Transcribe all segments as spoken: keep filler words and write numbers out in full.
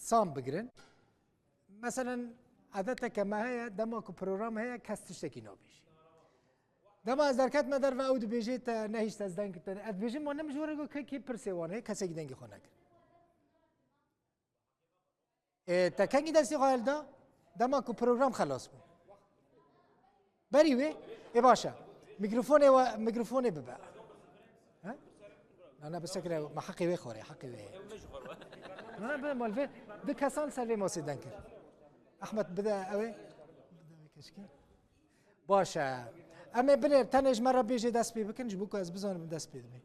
çand bigirin. Meselen, edeteke me heye, dema ku program heye, kes tiştekî nabêjî. Dema ez derketime derve, ew dibêjê te nehişt ez deng te. Ez dibêjim, ma ne min ji we re got, kekî pirsê wan heye, kesekî dengê xwe nekir. Ê, te kengî destê xwe hilda? Dema ku program xelas bû. Berî wê? Ê, baş e. Mîkrofonê we, mîkrofonê bibe. He? Na, na, bisekine, me heqê wê xwarê, heqê wê. Na, na, bi mal vê, du kesan ser vê masê deng kir. Ahmet, bide ew ê. Bide wê keşkî. Baş e. Em ê binêr, tenê ji me re bêjê dest pê bikin, ji bo ku ez bizanim dest pê dimê.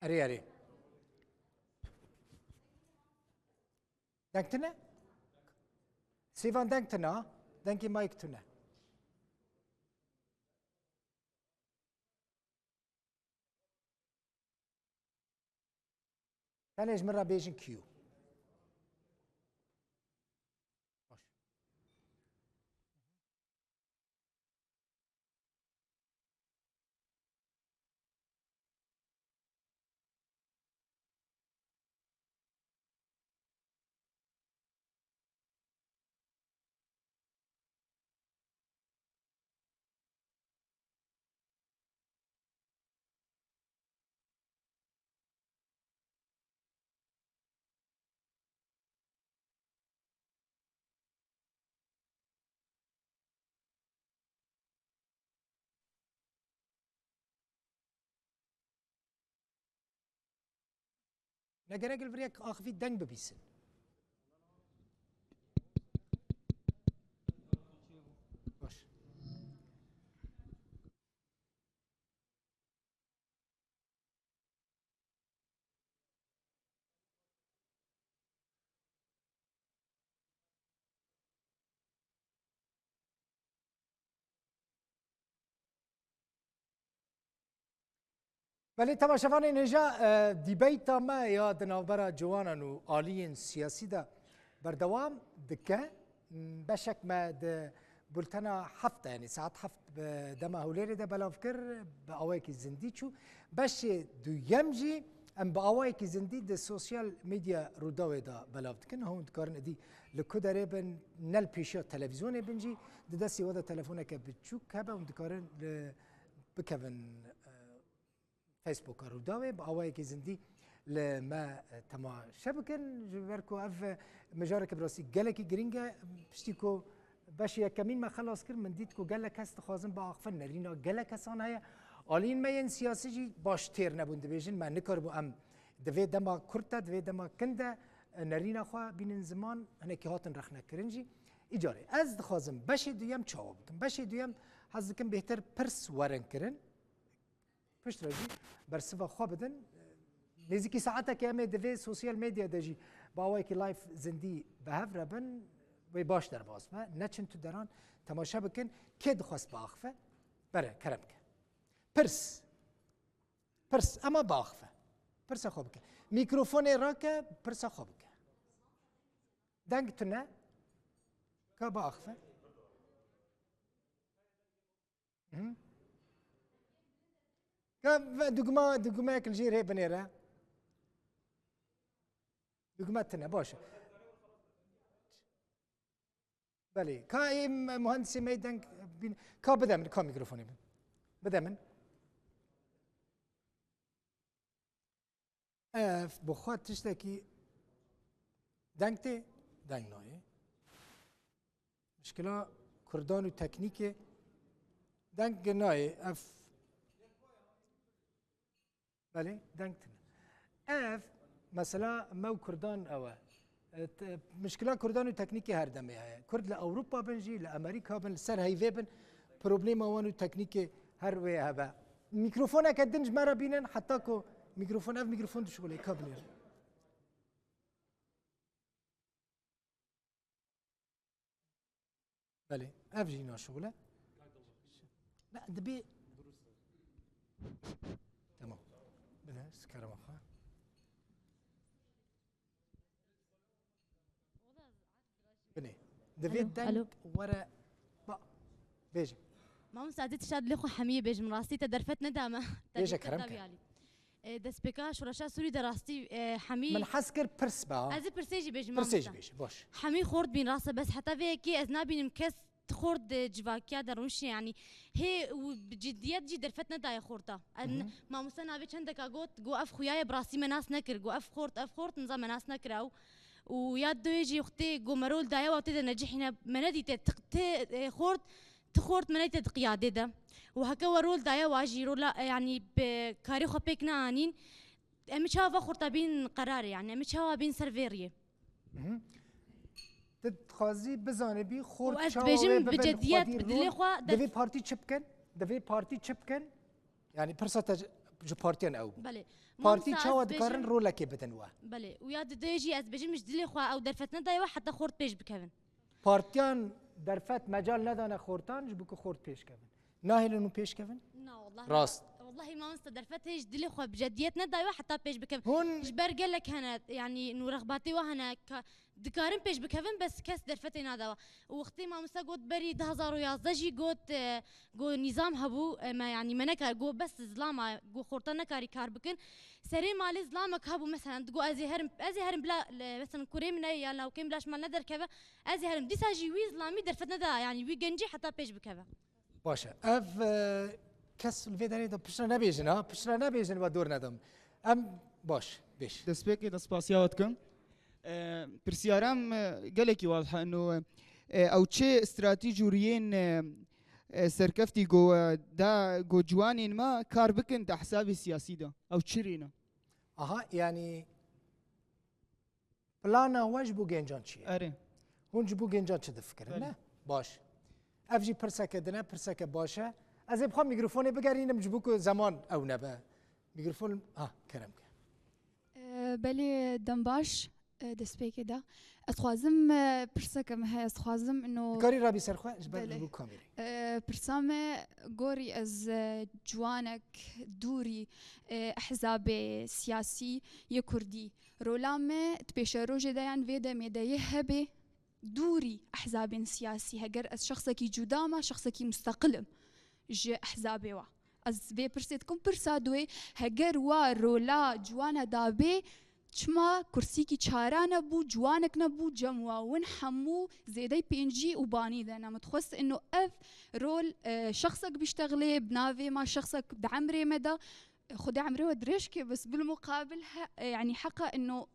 Erê, erê. Deng tune? Sêvan, deng tune, ha? Dengê mayk tune. Tenê ji min re bêjin Q. Baş. Ne gerek li vir yek axivî deng bibîsin. Baş. Belê, temaşevanên hêja, e, dîbeyta me ya di navbera ciwanan û aliyên siyasî de berdewam dike. Beşek me di bultena heft de, yanî saet heft bi dema Hewlêrê de belav kir, bi awayekî zindî çû. Beşê duyem jî em bi awayekî zindî di sosyal medya Rûdawê de belav dikin. Hûn dikarin êdî li ku derê bin, ne li pêşiya televîzyonê bin jî, di destê we de telefoneke biçûk hebe, hûn dikarin li, bikevin, e, Facebooka Rûdawê, bi awayekî zindî li me, e, temaşe bikin. Ji ber ku ev, e, mijareke bi rastî gelekî girîng e, piştî ku beşê yekemîn me xelas kir, min dît ku gelek kes dixwazin biaxifin. Nerîna gelek kesan heye. Aliyên me yên siyasî jî baş têr nebûn, dibêjin, me nikaribû em di vê dema kurt de, di vê dema kin de, e, nerîna xwe bînin ziman, hinekî hatin rexnekirin jî. Îcarê ez dixwazim beşê duyem çawa bikim? Beşê duyem, ez dikim, bêhtir pirs werin kirin. Piştre jî bersiva xwe bidin. Nêzîkî saetekê em ê di vê sosyal medya de jî bi awayekî live zindî bi hev re bin, wê baş derbas be. Neçin tu deran temaşe bikin, kê dixwest biaxife? Bere, kerem ke. Pirs. Pirs, ema biaxife. Pirsa xwe bike. Mîkrofonê rake, pirsa xwe bike. Deng tune. Ka biaxife. Hı. Ka ve-, dugma, dugmeyek li jêr hê binêre. Dugme tune, baş e. Belê. Ka ê m-, muhendisê me deng bîn-, ka bide min, ka mîkrofonê min. Bide min. Ev bi xwe tiştekî deng tê, deng nayê. Mişkila kurdan û teknîkê deng nayê. Ev, belê, deng tune. Ev mesela me û kurdan ew e. E, te-, mişkila kurdan û teknîkê her demê heye. Kurd li Ewropa bin jî, li Amerîka bin, li ser heyvê bin, problema wan û teknîkê her wê hebe. Mîkrofoneke din ji me re bînin, heta ku mîkrofon, ev mîkrofon dişuxulê, ka binêrin. Belê, ev jî naşixule. Ne, dibê. Tamam. Bide, sikarama xwe. Binê. Divê Alo, deng alo. Were. Ba. Bêje. Mamosta, ez ê tişta dilê xwe hemiyê bêjim, rastî te derfet neda me. Te Bêje, derfet kerem da ke. Vî alî. E, destpêka şoreşa Sûrî de rastî, e, hemî Min hez kir pirs be ha. Ez ê pirsê jî bêjim, Pirsê jî mamosta. Bêje, baş. Hemî xort bîn rast e, bes heta vê yekê ez nabînim kes xort di civakiya de rûnişê, yanî hê û bi ciddiyet jî derfet nedaye xorta. Em, Mhm. Mamosta navê çendeka got, got ev xuya ye, bi rastî me nas nekir, got ev xort, ev xort, niza me nas nekir ew. Û ya doyê jî wextê got me rol daye wa tê de necihîne, me nedîte, ti, ti, e, xort, ti xort me nedîte di qiyadê de. Û heke we rol daye wa jî rola, e, yanî bi karê xwe pêk neanîn, em ê çawa va xorta bîn qerarê, yanî em ê çawa bîn ser vê riyê? Mhm. Tu dixwazî bizanibî xort Û ez çawa dibêjim wê bi bibin cediyet, xwedî bi dilê rol? xwe Divê dest- partî çi bikin? Divê partî çi bikin? Yani pirsa te ji, ji partiyan ew bû. Belê. Partî Mamosta, çawa ez dikarin dibêjim rolekê bidin we? Belê. Û ya didê jî ez dibêjim ji dilê xwe ew derfet nedaye we heta xort pêş bikevin. Partiyan derfet mecal nedane xortan ji bo ku xort pêş kevin. Nahêlin hûn pêş kevin? Na, wallahi. Rast. Wallahi mamosta derfet hê ji dilê xwe bi cediyet nedaye we heta pêş bikevin. Hûn Ji ber gelek hene, yanî nû rexbatê we hene ka dikarin pêş bikevin, bes kes derfetê nadawa. Û wextê mamosta got berî du hazar û yazdeh jî got, e, got nîzam hebû, e, me, yanî me nekar, got bes zilama, got xorta nekarî kar bikin. Serê malê zilamek hebû, meselen, digot ez ê herim, ez ê herim bila, le, meselen, kurê min e ya navkê min bila ji mal nederkeve, ez ê herim. Dîsa jî wî zilamî derfet neda, yanî wî gencî heta pêş bikeve. Baş e. Ev, e, kes li vê derê de piştre nebêjin ha, piştre nebêjin we dor nedim. Em baş, bêj. Destpêkê de spasiya we dikim. E, pirsiyara me gelekî wadihe ino, e, ew çi stratîj û riyên, e, e, serkeftî go, e, da go ciwanên me kar bikin di hesabê siyasî de. Ew çi rê ne? Aha, yanî plana we ji bo gencan çi ye? Erê. Hûn ji bo gencan çi difikirin, Erê. ne? Baş. Ev jî pirseke din e, pirseke baş e. Ez ê bixwam mîkrofonê bigerînim ji bo ku zeman ew nebe. Mîkrofon, ha, kerem ke. E, belê, dem baş, e, destpêkê de. Ez dixwazim, e, pirseke min heye, ez dixwazim ino Dikarî rabî ser xwe ji ber Belê. ji bo kamerê. E, pirsa me gorî ez, e, ciwanek dûrî, e, ehzabê siyasî yê Kurdî. Rola me di pêşerojê de yan vê demê de yê hebe dûrî ehzabên siyasî. Heger ez şexsekî cuda me, şexsekî musteqil im ji ehzabê wa. Ez vê pirsê dikim, pirsa duê, heger wa rola ciwana dabê, çima kursîkî çara nebû, ciwanek nebû cem wa? Win hemû zêdey pêncî û banî de ne. Min dixwest ino ev rol, e, şexsek bîştexilê, bi navê ma şexsek di emrê me de, Xwedê emrê we dirêj ke, bes bil muqabil he, e, yanî heqa ino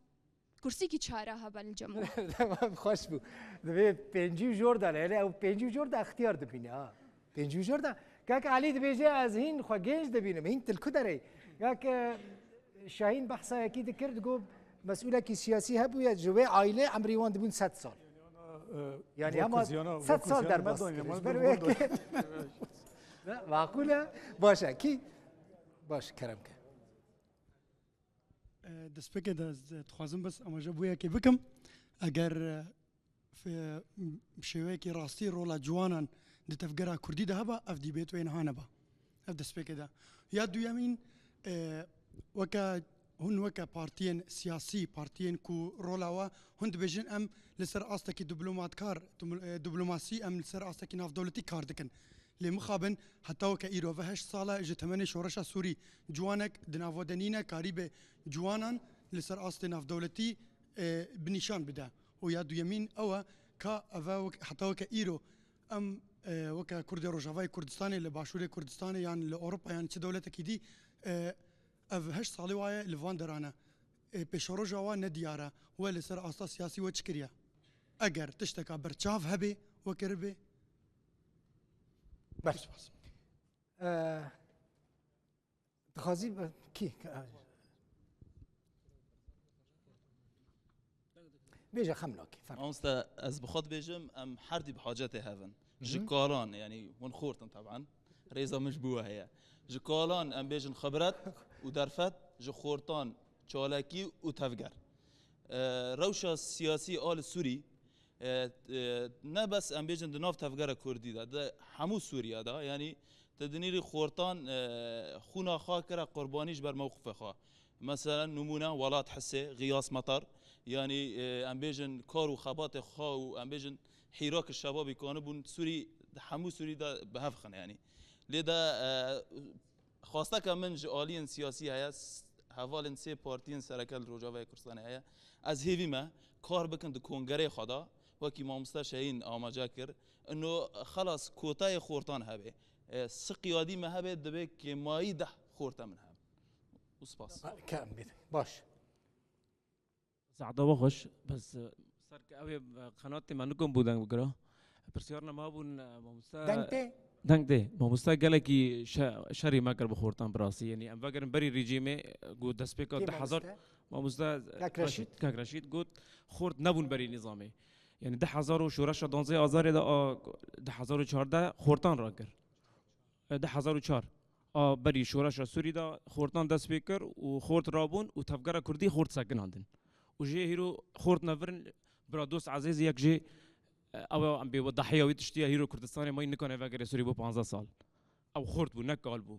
kursîkî çara hebe li cem we. Tamam, xweş bû. Divê pêncî û jor de, hele ew pêncî û jor de extiyar dibîne ha. Pêncî û jor de. Kak Elî dibêje, ez hîn xwe gênc dibînim, hîn til ku derê. Kak, e, Şahîn behsa yekî dikir, digot, mesûlekî siyasî hebûye, ji wê aîlê emrî wan dibûn sed sal. Yani hema sed sal derbas kir. Ji ber wê yekê. Ne, maqûl e. Baş e. Kî? Baş, kerem ke. E, destpêkê de ez dixwazim bes amaje bû yekê bikim. Eger, e, f-, bi şêweyekî rastî rola ciwanan di tevgera kurdî de heba, ev dîbêt wê niha neba. Ev destpêkê de. Ya duyemîn, e, weke hûn weke partiyên siyasî, partiyên ku rola we hûn dibêjin em li ser astekî diplomatkar, dim-, e, diplomasî em li ser astekî navdewletî kar dikin. Lê mixabin heta weke îro ve heşt sal e ji temenê şoreşa Sûrî ciwanek di nava de nîne karîbe ciwanan li ser astê navdewletî, e, bi nîşan bide. Û ya duyemîn ew e ka ev e wek-, heta weke îro em, e, weke Kurdê Rojavayê Kurdistanê li Başûrê Kurdistanê yan li Ewropa yan çi dewletekî dî, e, ev heşt salê waye li van deran e. E, pêşeroja wa ne diyar e. We li ser asta siyasî we çi kiriye? Eger tişteka berçav hebê, we kiribe? Ber. Spas. E, dixwazî, e, kî? Bêje xemlakî, ferq. Mamoste, ez bi xwe dibêjim, em her dî bi hacetê hev in. Ji Hı hı. kalan, yanî hûn xort in teben, rêza min ji bo we heye. Ji kalan em bêjin xibret û derfet, ji xortan çalakî û tevger. E, rewşa siyasî a li Sûrî, e, e, ne bes em bêjin di nav tevgera Kurdî de, di hemû Sûriye de, yanî tu dinêrî xortan, e, xûna xwe kire qurbanî ji ber mewqifê xwe. Meselen, nimûne, Welat Hisê, Xiyas Metar, yanî, e, em bêjin kar û xebatê xwe û em bêjin hîrak şebabî kanibûn Sûrî, di hemû Sûrî de bi hev xin, yanî. Lê de, e, xwesteke min ji aliyên siyasî heye, s-, hevalên sê partiyên sereke li Rojavayê Kurdistanê heye. Ez hêvî me kar bikin di kongerê xwe de, wekî mamoste Şehîn amaje kir, ino xelas kotayê xortan hebe. E, si qiyadî me hebe, divê kêmayî deh xorte min hebe. Û spas. Kem bît. Baş. Saeta we xweş. Bes, e, ser ke ew ê, e, qenatê me nikom bû deng bikira. Pirsyarina me bûn, e, mamoste. Deng tê? Deng tê. Mamoste gelekî şe-, şerî me kir bi xortan bi rastî. Yanî em vegerin berî rejîmê, e, ku destpêka Kê du hezar, mamoste? Mamoste, e, Kek Reşîd? Reşîd, Kek Reşîd got, xort nebûn berî nîzamê. Yanî du hezar û şoreşa duwazdeh Azarê de a, du hezar û çardeh xortan rakir. E, du hezar û çar. A berî şoreşa Sûrî de xortan dest pê kir û xort rabûn û tevgera Kurdî xort sekinandin. Û jê hîro xort nevirin, bira dost ezîz yek jê, e, ew em bê dahiya wî tiştî ye, hîro Kurdistanê mayî nikane vegere Sûrî bo panzdeh sal. Ew xort bû, ne kal bû.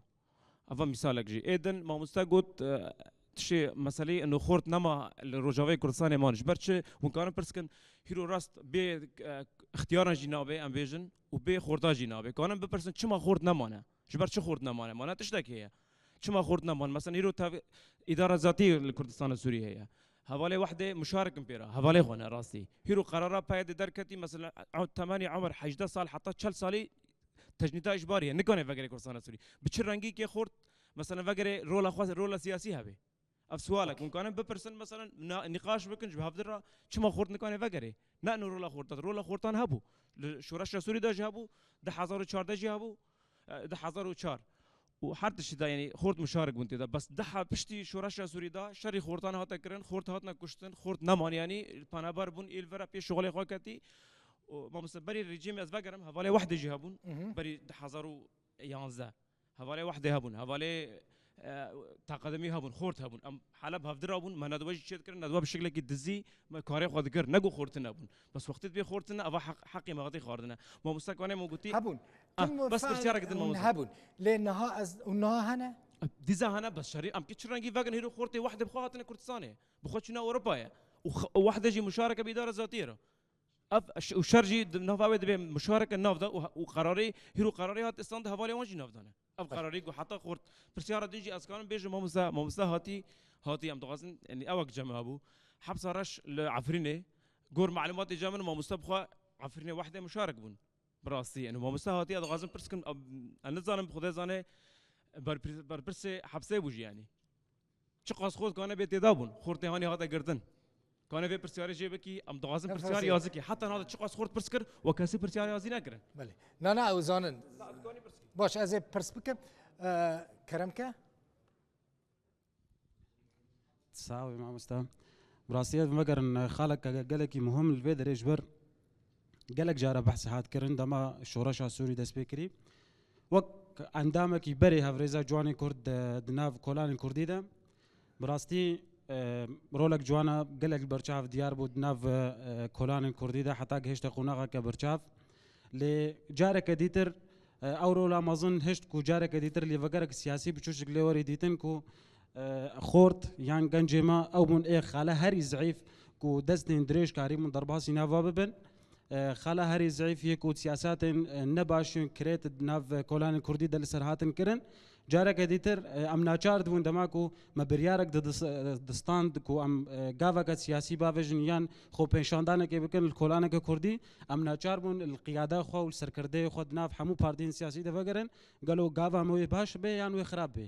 Eva misalek jî. Ê din mamoste got, e, tişê meseleyê ino xort nema li Rojavayê Kurdistanê man. Ji ber çi? Hûn karin pirs kin, hîro rast bê, e, ixtiyaran jî nabe, em bêjin, û bê xorta jî nabe. Karin bipirsin, çima xort nemane? Ji ber çi xort nemane? Mane tiştek heye. Çima xort nemane? Mesela hîro tev-, îdara zatî li Kurdistana Sûrî heye. Hevalê wehdê muşarik in pê re. Hevalê xwe ne rastî. Hîro qerara P Y D'ê derketî, mesela, temenî emer hejdeh sal heta çel salî tecnîda îcbarî ye. Nikane vegere Kurdistana Sûrî. Bi çi rengî kê xort, mesela, vegere rola xwe, rola siyasî hebe? Ev sualek. Hûn kanin bipirsin, mesela, na-, nîqaş bikin ji bi hevdira çima xort nikane vegere? Ne ino rola xorta, rola xortan hebû. Li şoreşa Sûrî de jî hebû, du hezar û çardeh jî hebû, e, du hezar û çar. Û her tiştî de, yanî, xort muşarik bûn tê de. Bes daha piştî şoreşa Sûrî de şerî xortan hate kirin, xort hatine kuştin, xort neman, yanî, penaber bûn, ê li vera pê şixulê xwe ketî. Û mamoste berî rejîmê ez vegerim, hevalê wehdê jî hebûn, Mhm. berî du hezar û yanzdeh. Hevalê wehdê hebûn, hevalê, e, taqedimî hebûn, xort hebûn. Em hala bi hevdira bûn, me nedwe jî çêdikirin, nedwe bi şeklekî dizî, me karê xwe dikir, ne ku xortin hebûn. Bes wextê dibê xortin, eva heq-, heqê me hatî xwardine. Mamoste kanê min gotî, Hebûn. Ah, Tim bes faal pirsyarek din, mamoste. Hebûn. Lê niha ez, û niha hene? Dîza hene, bes şerî, em ki çi rengî vekin, hîro xortê wehdê bi xwe hatine Kurdistanê. Bi xwe çûne Ewropayê. Û x-, û wehdê jî muşareke bi îdara zatiyê re. Ev ş-, û şer jî di nava wê dibe muşareke nav de û, û qerarê, hîro qerarê hat îstan di hevalê wan jî nav de ne. Ev Baş. Qerarê ku heta xort. Pirsyara din jî ez kanim bêjim, mamoste, mamoste hatî, hatî em dixwazin, yanî ewek cem hebû. Hepsa reş li Efrînê, gor malûmatê cem min, mamoste bi xwe Efrînê wehdê muşarek bûn. Bi rastî, yanî mamoste hatî, ez dixwazim pirs kim, em, ez nizanim, Xwedê zane, berpir-, berpirsê hepsê bû jî, yanî. Çiqas xort kane bê têda bûn, xortê hanî hate girtin. Kane vê pirsyarê jê bikî, em dixwazin Ne pirsyar fazil. Yazikî. Heta niha de çiqas xort pirs kir, we kesî pirsyar yazî nekirin. Belê. Na, na, ew zanin. Baş, ez ê pirs bikim. Ee, kerem ke? Sağ ol mamoste. Bi rastî ez vegerin, xalek ge-, gelekî muhim li vê derê ji ber gelek cara behs hat kirin, dema şoreşa Sûrî dest pê kirî. Wek endamekî berê hevrêza ciwanên Kurd di, di nav kolanên Kurdî de, bi rastî, e, rolek ciwana gelek li berçav diyar bû di nav, e, kolanên Kurdî de, heta gihişte qonaxeke berçav. Lê careke dîtir, e, ew rola mezin hişt ku careke dîtir lêvegerek siyasî bi çûşik lê werî dîtin ku, e, xort yan gencê me ew bûn ê xale herî zeîf ku destên dirêj karîbûn derbasî nava bibin. E, xala herî zeîf yek û siyasetên, e, ne baş yên kirêt di nav kolanên Kurdî de li ser hatin kirin. Careke dîtir, e, em naçar dibûn dema ku me biryarek di dis-, e, distand ku em, e, gaveke siyasî bavêjin yan xwe pêşandanekê bikin li kolaneke Kurdî, em naçar bûn li qiyada xwe û li serkirdeyê xwe di nav hemû partiyên siyasî de vegerin. Gelo gava me wê baş be yan wê xirab be?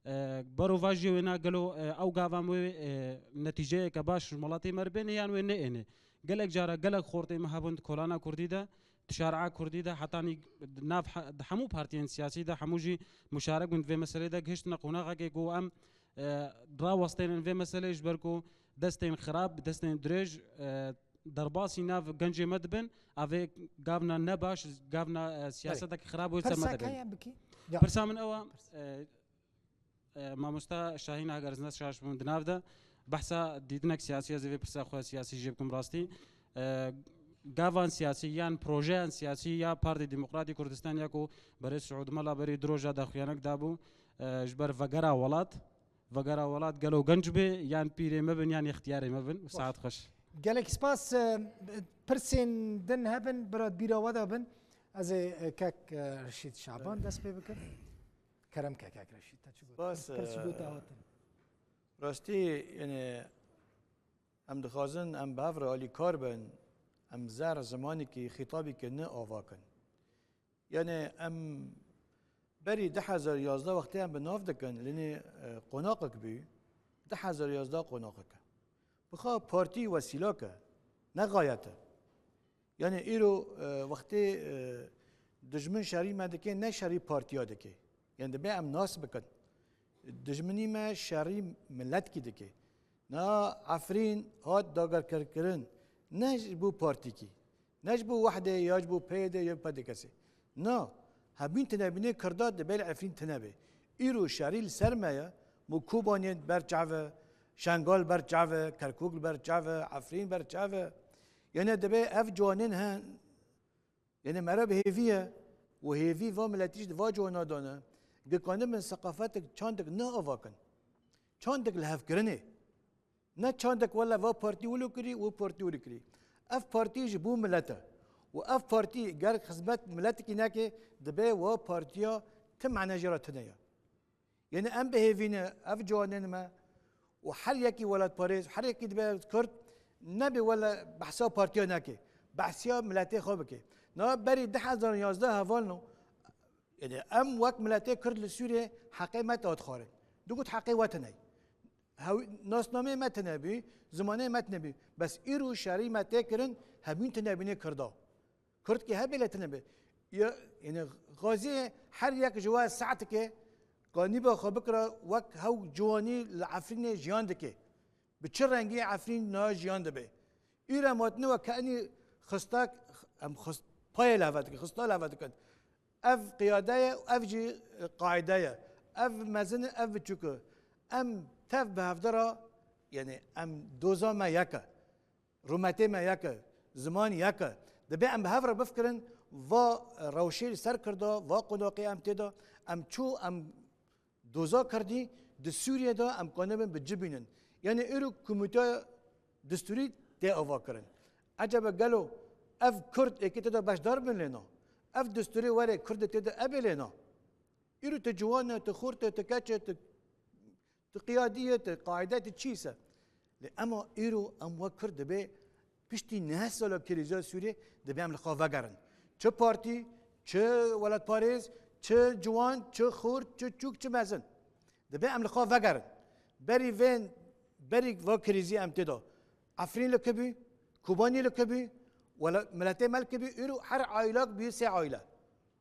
E, berovajiyê wê na gelo, e, ew gava me wê, e, netîceyeke baş ji welatê me re bêne yan wê neêne? Gelek cara gelek xortê me hebûn di kolana Kurdî de, di şaria Kurdî de, hetanî di nav he-, di hemû partiyên siyasî de, hemû jî muşarek bûn di vê meselê de, gihiştine qonaxekê ku em, e, rawestênin vê meselê ji ber ku destên xirab, destên dirêj, e, derbasî nav gencê me dibin, a vê gavna ne baş, gavna, e, siyasetek xirab wê ser me Pirsa dibin. Keye bikî? Ya. Pirsa min ew e, Pirs. e, E, mamosta Şahîn, eger ez ne şaş bûm, di nav de behsa dîtinek siyasî, ez ê vê pirsa xwe siyasî jê bikim rastî. E, gavan siyasî yan projeyan siyasî ya Partî Demokratî Kurdistan ya ku berê Siûd Mela berî du roja daxuyanek dabû, e, ji ber vegera welat, vegera welat gelo genc bê yan pîrê me bin yan ixtiyarê me bin. Saet xweş. Gelek spas, e, pirsên din hebin, bira bîra we de bin. Ez ê, e, kek, e, Reşîd Şaban dest pê bikim. Kerem ke kek Reşîd, te çi got? Spas, Te çi e, got, te hatin? Rastî, yani, em dixwazin em bi hev re alîkar bin, em zer zimanekî, xîtabekî ne ava kin. Yani, em berî du hezar yazdeh wextê em bi nav dikin, linê, e, qonaqek bî, du hezar yazdeh qonaqek e. Bixa partî wesîlak e, ne xayet e. Yani, îro, e, wextê, e, dijmin şerî me dike, ne şerî partiya dike. Yani, dibe em nas bikin. Dijminî me şerî miletkî dike. Na Efrîn hat dagerkirkirin, ne ji bo partîkî, ne ji bo wehdê ya ji bo P Y D ya P D K S. Na, hebîn tine bînê Kirda dibe li Efrîn tine be. Îro şerî li ser me ye, mu Kobaniyê ber çav e, Şengal ber çav e, Kerkûk li ber çav e, Efrîn ber çav e. Yene dibe ev ciwanên he, Yene mera bi hêvî ye û hêvî va miletî jî di va ciwana de ne. Gikanibin seqafetek çandek ne ava kin. Çandek li hevkirinê. Ne çandek wele va partî wilo kirî û partî wilo kirî. Ev partî ji bo milet e. Û ev partî ger xizmet miletekî neke, dibe wa partiya ti mane jê re tune ye. Yene em bi hêvî ne, ev ciwanên me û her yekî welatparêz, her yekî dibe Kurd, nebe wele behsa partiya neke, behsiya miletê xwe bike. Na berî du hezar yazdeh hevalno, yani em wek miletê Kurd li Sûriyê heqê me te hat xwarin. Digot heqê we tune ye. Hew-, nasnameyê me tune bî, zimanê me tune bî. Bes îro şerî me tê kirin, hebîn tune bînê Kurda. Kurdkî hebê lê tune be. Ya, yani, Xaziyê her yek ji we saeteke kanîba xwe bikira wek hew ciwanî li Efrînê jiyan dike. Bi çi rengî Efrîn niha jiyan dibe? Îro em hatine we kenî xistak, em xist-, payê li heve dikin, xista li heve dikin. Ev qiyade ye, ev jî qaide ye. Ev mezin e, ev biçûk e. Em tev bi hevde re, yani, em doza me yek e. Rûmetê me yek e, ziman yek e. Dibe em bi hev re bifikirin, va rewşê li ser Kirda, va qonaqê em tê de, em çû, em doza Kirdî di Sûriyê de em kanibin bi ci bînin. Yani îro komîteya destûrî tê ava kirin. Ecebe gelo ev Kurd êkê tê de beşdar bin lê na? Ev destûrê were Kurd tê de ebe lê na? Îro tu ciwan e, tu xurt e, tu keç e, tu Tu qiyadî ye, tu qaîde, tu çî se. Lê ema îro em wek Kurd dibê piştî neh sala krîza Sûriyê dibê em li xwe vegerin. Çi partî, çi welatparêz, çi ciwan, çi xurt, çi çûk, çi mezin. Dibê em li xwe vegerin. Berî vê, berî va krîzî em tê de. Efrîn li kibî, Kobanî li kibî, wela-, miletê me li kibî, îro her aylak bî sê aile.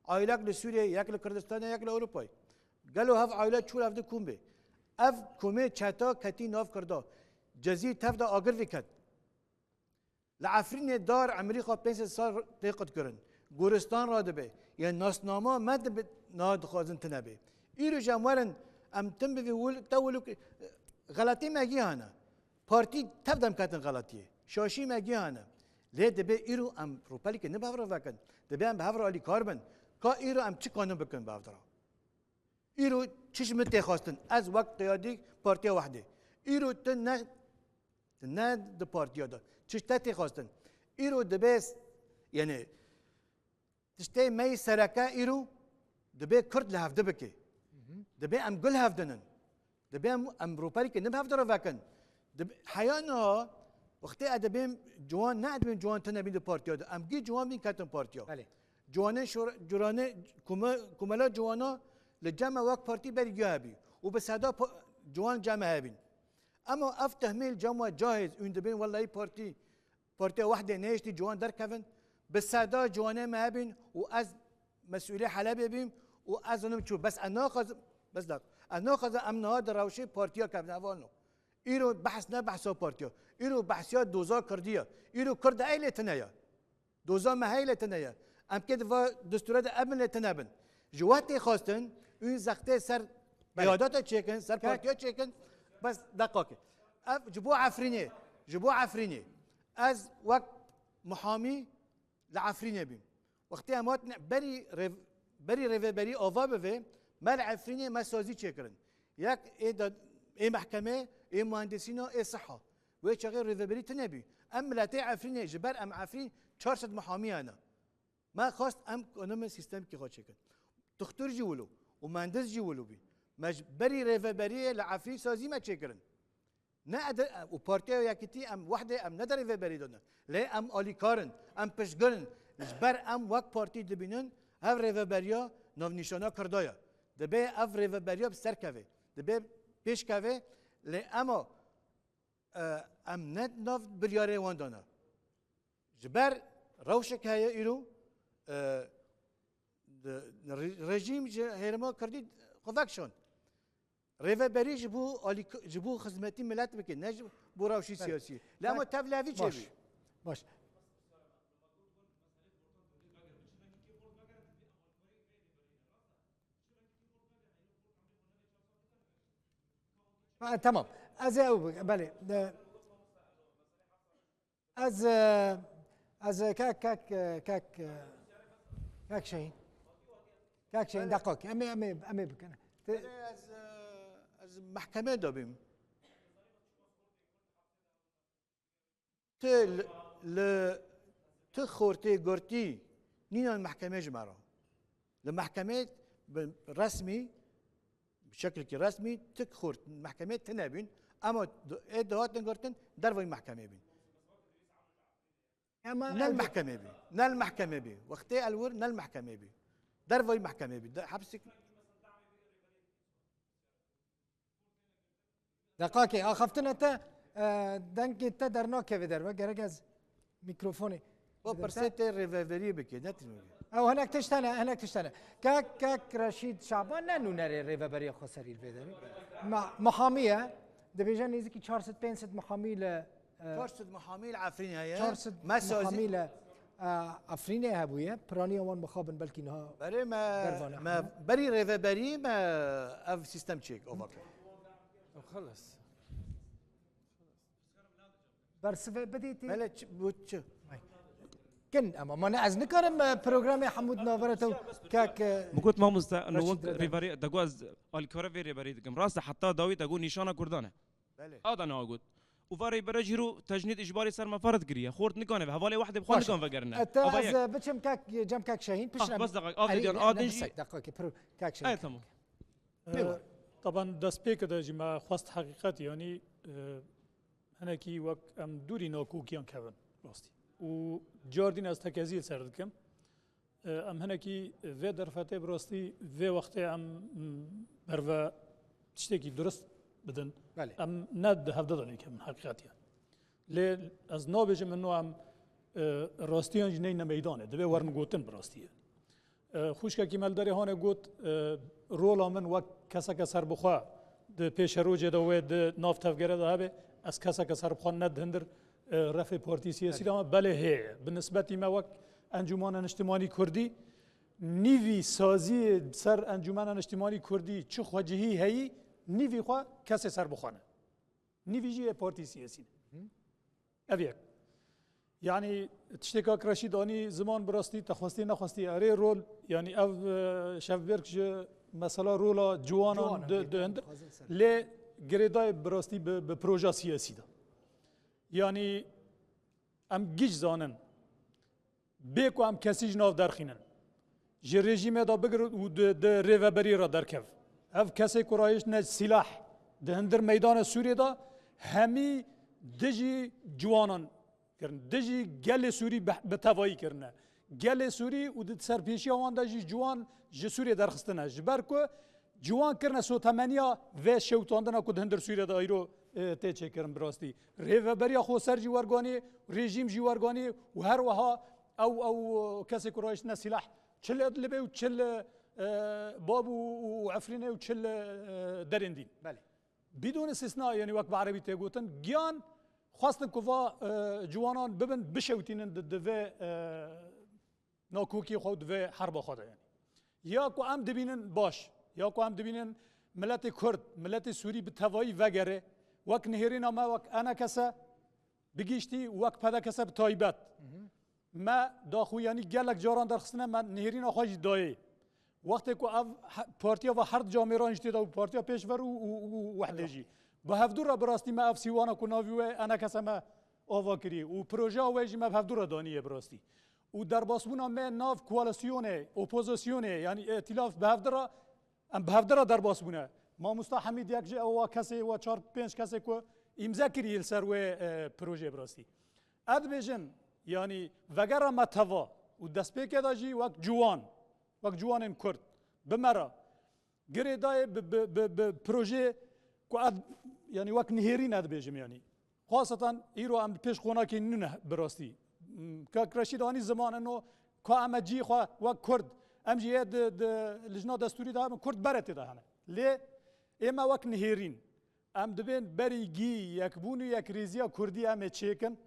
Aylak li Sûriyê, yek li Kurdistanê, yek li Ewropayê. Gelo hev aile çû hev di kom bê? Ev komê çeta ketî nav Kirda. Cezîr tev de agir vî ket. Li Efrînê dar emirî xwe pênc sed sal tê qutkirin. Goristan radibe. Yên nasnama me dibe, niha dixwazin tune bê. Îro jî em werin, em tim bivî wil-, te wiluk, xeletî me gî hene. Partî tev dem ketin xeletiyê. Şaşî me gî hene. Lê dibê îro em rûpelîkê ne bi hev re vekin. Dibê em bi hev re alîkar bin. Ka îro em çi kanin bikin bi hev re? Îro çi ji min tê xwestin? Ez wek qiyadî Partiya Wehdê. Îro tu ne, tu ne di partiya de. Çi ji te tê xwestin? Îro dibê s-, yani, tiştê me yî sereke îro dibê Kurd li hevdi bike. Dibê em gul hevdinin. Dibê em, em rûpelîkê ne bi hev de re vekin. Dib-, heya niha wextê ez dibêm ciwan, ne ez dibêm ciwan tune bîn di partiya de. Em gî ciwan bîn ketin partiya. Belê. Ciwanên şora-, curanê, kume-, kumela ciwana li cem me wek partî berî giya hebî. Û bi seda pa-, ciwan cem me hebîn. Ema ev tehmê li cem we cahêz, ûn dibên wellahî partî, Partiya Wehdê nehiştî ciwan derkevin. Bi seda ciwanê me hebîn û ez mesûlê Helebê bîm û ez zinim çû. Bes ez naxwazim, bes dak. Ez naxwazim em niha di rewşê partiya kevin hevalno. Îro behs ne behsa partiya. Îro behsiya doza Kirdî ye. Îro Kird ey lê tune ye. Doza me hey lê tune ye. Em kê di va destûre de ebin lê tune bin. Ji we tê xwestin, ûn zextê ser Belê. Qiyadeta çêkin, ser Kek. Partiya çêkin. Bes deqakê. Ev ji bo Efrînê, ji bo Efrînê. Ez wek muhamî li Efrînê bîm. Wextê em hatin berî rêv-, berî rêveberî ava bivê, me li Efrînê me sazî çêkirin. Yek ê da-, ê mehkemê, ê muhendisîna, ê siha. Wê çaxê rêveberî tune bî. Em miletê Efrînê, ji ber em Efrîn çar sed muhamî hene. Me xwest em ekonomi sîstemkî xwe çêkin. Tuxtur jî wilo û mendis jî wilo bî. Me ji berî rêveberiyê li Efrîn sazî me çêkirin. Ne ed-, û Partiya Yekitî em wehdê em ne di rêveberî de ne. Lê em alîkar in, em piştgir in. Ji ber em wek partî dibînin ev rêveberiya navnîşana Kurda ye. Dibê ev rêveberiya bi ser kevê. Dibê pêş kevê, lê ema, e, em ne nav biryarê wan de ne. Ji ber rewşek heye îro, e, di, re-, rejîm ji hêrima Kurdî xwe vekişand. Rêveberî ji bo alîk-, ji bo xizmetî milet bike, ne ji bo rewşî Belê. Siyasî. Lê ama Belê. Tev levî Baş. çêbî. Baş. Ha, tamam. Ez ê ew bike-, belê. De, Ez, e, ez, e, kek, kek, e, kek, e, kek Şehîn. Kek Şehîn, Belê. deqak. Em ê, em ê, em ê bikin. Te- Belê, ez, e, ez mehkemê de bîm. Tu li, li, tu xortê gurtî nînan mehkemê ji me re. Li mehkemê bi resmî, bi şekilkî resmî tu xort mehkemê tune bîn, ama d-, ê dihatin girtin dervayî mehkemê bîn. Ama Ne li elbet- mehkemê bî, ne li mehkemê bî. Wextê el wir ne li mehkemê bî. Dervayî mehkemê bî. De, hepsî Deqakê, axaftina te, e, dengê te dernakeve derve. Gerek ez mîkrofonê Bo bidim te. pirsê tê rêveberiyê bike, ne tîmê bike. Ew hinek tişt hene, hinek tişt hene. Kek, kek Reşîd Şaban ne nûnerê rêveberiya Xweserî li vê derê. Ma-, muhamî ye. Dibêje nêzîkî çar sed pênc sed muhamî li, e, Çar sed muhamî li Efrînê heye. Çar sed Me sazî- muhamî li, e, Efrînê hebûye. Piraniya wan mixabin belkî niha Berê me, derva me nexwîne. berî rêveberî me ev sîstem çêk ova kir. Xelas. Bersivê bidî tî. Belê çi, bu çi? Kin, ama ma ne ez nikarim, e, programê Hemûd navera te kek, e, Min got mamoste, no Reşîd wek Reda. rêverê, dego ez alîkara vê rêberê dikim. Rast e, heta dawî dego nîşana Kurdan e. Belê. A da niha got. Û va rêbere jî ro tecnîd îcbarê ser me ferz kiriye. Xort nikane ve, hevalê wehdê bi xwe Baş. nikan vegerine. Ete Ava ez, yek. e, biçim kek, cem kek Şehîn, Ah, piştre bes deqak, av Erî, diyan, ne, adin ne, jî. Sek, deqakê, pro, kek Şehîn. Ay, tamam. Pê Ee, were. Taban destpêkê de jî me xwest heqîqet, yanî, e, hinekî wek em dûrî nakokiyan kevin rastî. Û cardîn ez tekezî li ser dikim. E, em hinekî vê derfetê bi rastî vê wextê em, m, berve tiştekî durist bidin. Belê. Em ne di hevde de nêkevin heqîqetiyan. Lê ez nabêjim ino em, e, rastiyan jî neyne meydanê. Divê werin gotin bi rastî. E, xwişkekî me li derê hanê got, e, rola min wek keseke serbixwe di pêşerojê de wê di nav tevgere de hebe, ez keseke serbixwe ne di hindir, e, refê partî siyasî de me, belê heye. Bi nisbetî me wek Encûmana Niştimanî Kurdî, nîvî saziyê ser Encûmena Niştimanî Kurdî çi xwecihî heyî, nîvî xwe kesê serbixwe ne. Nîvî jî yê partî siyasî ne. Hı. Ev yek. Yanî tiştê kak Reşîd anî ziman bi rastî te xwestî nexwestî erê rol, yanî ev, e, şevbêrk ji mesela rola ciwanan Ciwanan, di, evet, di hind, xwazin ser. lê girêdayê bi rastî bi, bi proja siyasî de. Yanî em giş zanin. Bê ku em kesî ji nav derxînin. Ji rejîmê de bigir û di, di rêveberî re derkev. Ev kesê ku rayiştine sîlah di hindir meydana Sûriyê de hemî dijî ciwanan kirin. Dijî gelê Sûrî bi, bi tevayî kirine. Gelê Sûrî û di serpêşiya wan de jî ciwan ji Sûriyê derxistine. Ji ber ku ciwan kirine sotemeniya vê şewitandina ku di hindir Sûriyê de îro, e, tê çêkirin bi rastî. Rêveberiya xweser jî werganî, rejîm jî werganî û her wiha ew, ew kesê ku rayiştine sîlah, çi li Idlibê û çi li, e, Bab û, û Efrînê û çi li, e, derên dîn. Belê. Bidûn îstîsna, yanî wek bi erebî tê gotin, giyan xwestin ku va, e, ciwanan bibin, bişewitînin di, di vê, e, nakokiyê xwe û di vê herba xwe de, yanî. Ya ku em dibînin baş, ya ku em dibînin miletê Kurd, miletê Sûrî bi tevayî vegere, wek nihêrîna me, wek enekese bi giştî û wek pedekese bi taybet. Hı hı. Me daxuyanî gelek caran derxistine, me nihêrîna xwe jî dayê. Wextê ku ev he-, partiya ve her camêran jî tê de û partiya pêşver û, û, û wehdê jî. Bi hevdû re bi rastî me ev sîwana ku navî wê enekese me ava kiriye û projeya wê jî me bi hevdû re daniye bi rastî. û derbasbûna me nav koalîsyonê, opozisyonê, yanî îtîlaf bi hevdira, em bi hevdira derbas bûne. Mamosta Hemîd yek ji ew kesê, wa çar pênc kesê ku îmze kiriye li ser wê, e, projeyê bi rastî. Ez dibêjim, yanî vegera me teva û destpêkê de jî wek ciwan, wek ciwanên Kurd, bi me re girêdayê bi, bi, bi, bi projeyê ku ez, yanî wek nihêrîn ez dibêjim, yanî. Xwaseten îro em li pêş qonakê nîne bi rastî. M, Kak Reşîd anî ziman ino ka em e cihê xwe wek Kurd. Em jî yê di, di lijna destûrî de hebin, Kurd berê tê de hene. Lê ê me wek nihêrîn. Em dibên berî gî yekbûn û yekrêziya Kurdî em ê çêkin.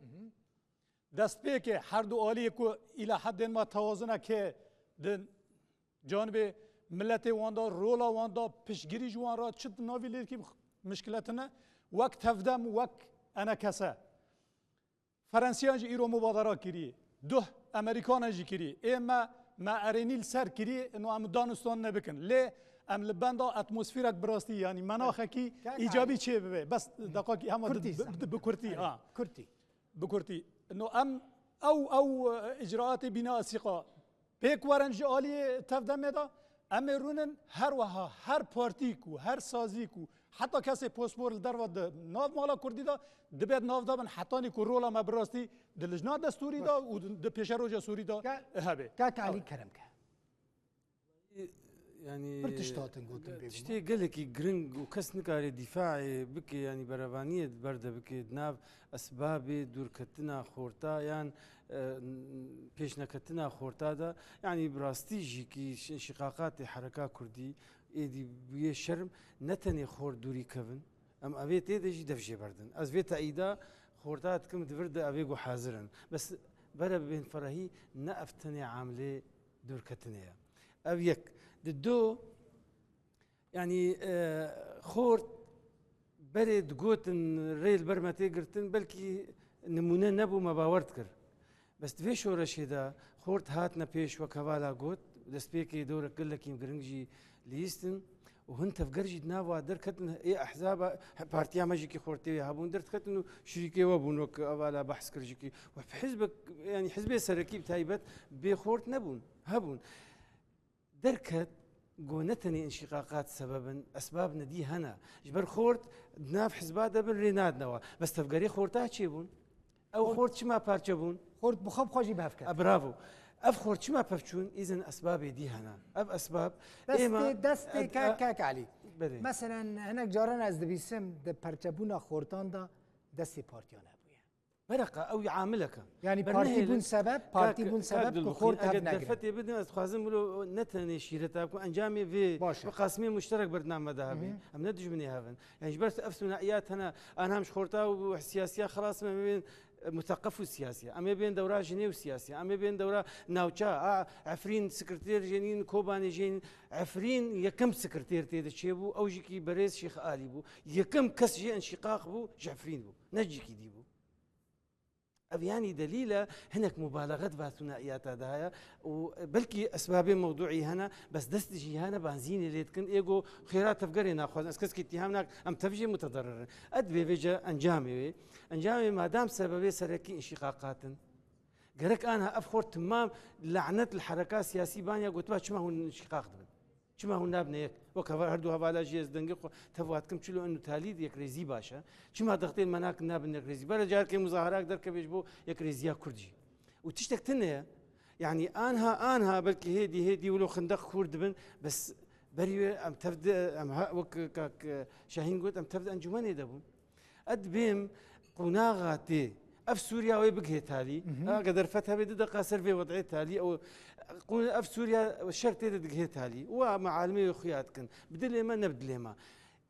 Destpêkê her du aliyê ku îla hedên me tewazinek heye di canibê miletê wan de, rola wan de, piştgirî ji wan re çi di navî lêkî mişkiletine, wek tevdem, wek enekese. Ferensiyan jî îro mubadara kiriye. Duh Emerîkanan jî kiriye. Ê me, me erênî li ser kiriye, ino em danistan nebikin. Lê em li benda atmosferek bi rastî, yanî menaxekî Kak îcabî Ali. Çê bibe. Bes deqakî hema Kurtî di, sen. Di, bi kurtî, Erê, ha. Kurtî. Bi kurtî. No em ew, ew, e, îcraatê bîna esîqa pêk werin ji aliyê tevdemê de, em ê rûnin her weha her partî ku, her sazî ku, heta kesê pospor li derve di nav mala Kurdî de dibe di nav de bin, hetanî ku rola me bi rastî di lijna destûrî de Baş. Û di, di pêşeroja Sûrî de Ka-, hebe. Kak Ali Kerem ke. Yanî, Pir tişt hatin gotin bêguman. Tiştê gelekî giring û kes nikare dîfaê bike, yanî berevaniyê di ber de bike, di nav esbabê dûrketina xorta yan, e, pêşneketina xorta de, yanî bi rastî jî kî şi-, şîqaqatê hereka kurdî êdî bûye şerm, ne tenê xort dûrî kevin, em evê tê de jî dev jê berdin. Ez vê teîda xorta dikim, di vir de evê ku hazir in. Bes bere bibên ferehî, ne ev tenê amilê dûrketinê ye. Ev yek. Di do, yanî, e, xort berê digotin rê li ber me tê girtin, belkî nimûne nebû, me bawer dikir. Bes di vê şoreşê de xort hatine pêş, wek hevala got, destpêkê dorek gelekî giring jî lîstin û hin tevger jî di nava derketin, ê ehzaba, partiya me jî kî xortê wê hebûn, derketin û şirîkê we bûn, wek hevala behs kir jî kî. Û hizbek, yanî hizbê serekî bi taybet bê xort nebûn, hebûn. Derket, go ne tenê înşîqaqat sebeb in, esbab nedî hene. Ji ber xort di nav hizba de bin rê nadine we. Bes tevgerê xorta çêbûn. Ew Xort xort çima parçe bûn? Xort bi xwe bi xwe jî bi hev ket. A, bravo. Ev xort çima pevçûn? Îzin esbabê dî hene. Ev esbab Destê, êma destê ed-, ka-, a, Kak Elî. Belê. Meselen, hinek caran ez dibîsim, di perçebûna xortan de destê partiyan hebûye. Bereqa ew amilek e. Yanî Bernehêlin partî bûn sebeb, Kak, partî bûn Kak sebeb ku Dilbixîn, xort eger hev negrin. Derfetê bidin, ez dixwazim wilo ne tenê şîreta ku encamê vê Baş e. bi qasimê muşterek berdiname de hebî. Hı hı. Em ne dijminê hev in. Yani ji ber ev sunaiyat hene, an hem ji xorta û siyasiya xelas me, em ê bên, e, muteqef û siyasiya. Em ê bên dewra jinê û siyasiya. Em ê bên dewra navça. A, Efrîn sekreter jênîn, Kobanê jênîn. Efrîn yekem sekreter tê de çêbû, ew jî kî berêz Şêx Alî bû. Yekem kes jê înşîqaq bû, ji Efrîn bû. Ne cîkî dî bû. Ev yanî delîl e, hinek mubalexe di va sunaiyata de heye û belkî esbabê mewduî hene, bes dest jî hene, banzînê lê dikin, êgo xêra tevgerê naxwazin. Ez keskî îttiham nakim, em tev jê mutedarrir in. Ed vê vêce encamê wê. Encamê madam sebebê serekî înşîqaqat in. Gerek anha ev xort timam lanet li hereka siyasî ban ya gotiba çima hûn înşîqaq dibin? Çima hûn nabine yek? Wek heva-, her du hevala jî ez dengê xwe tev wa dikim, çilo enu talî yekrêzî baş e. Çima dextên me nakin nabin yekrêzî? Bere carekê muzaharak derkeve ji bo yekrêziya Kurd jî. Û tiştek tune ye. Yanî anha, anha belkî hêdî, hêdî wilo xindeq kûr dibin, bes berî wê em tev de, em ha, wek kak, e, Şahîn got, em tev de encûmenê de bûn. Ez dibêm qonaxa tê. Ev Sûriya wê bigihê talî. Mhm. Eger derfet hebe du deqa ser vê wed'ê talî, ew qo-, ev Sûriya şer tê de digihê talî. Wa me alimê wê xuya dikin. Bi dilê me, ne bi dilê me.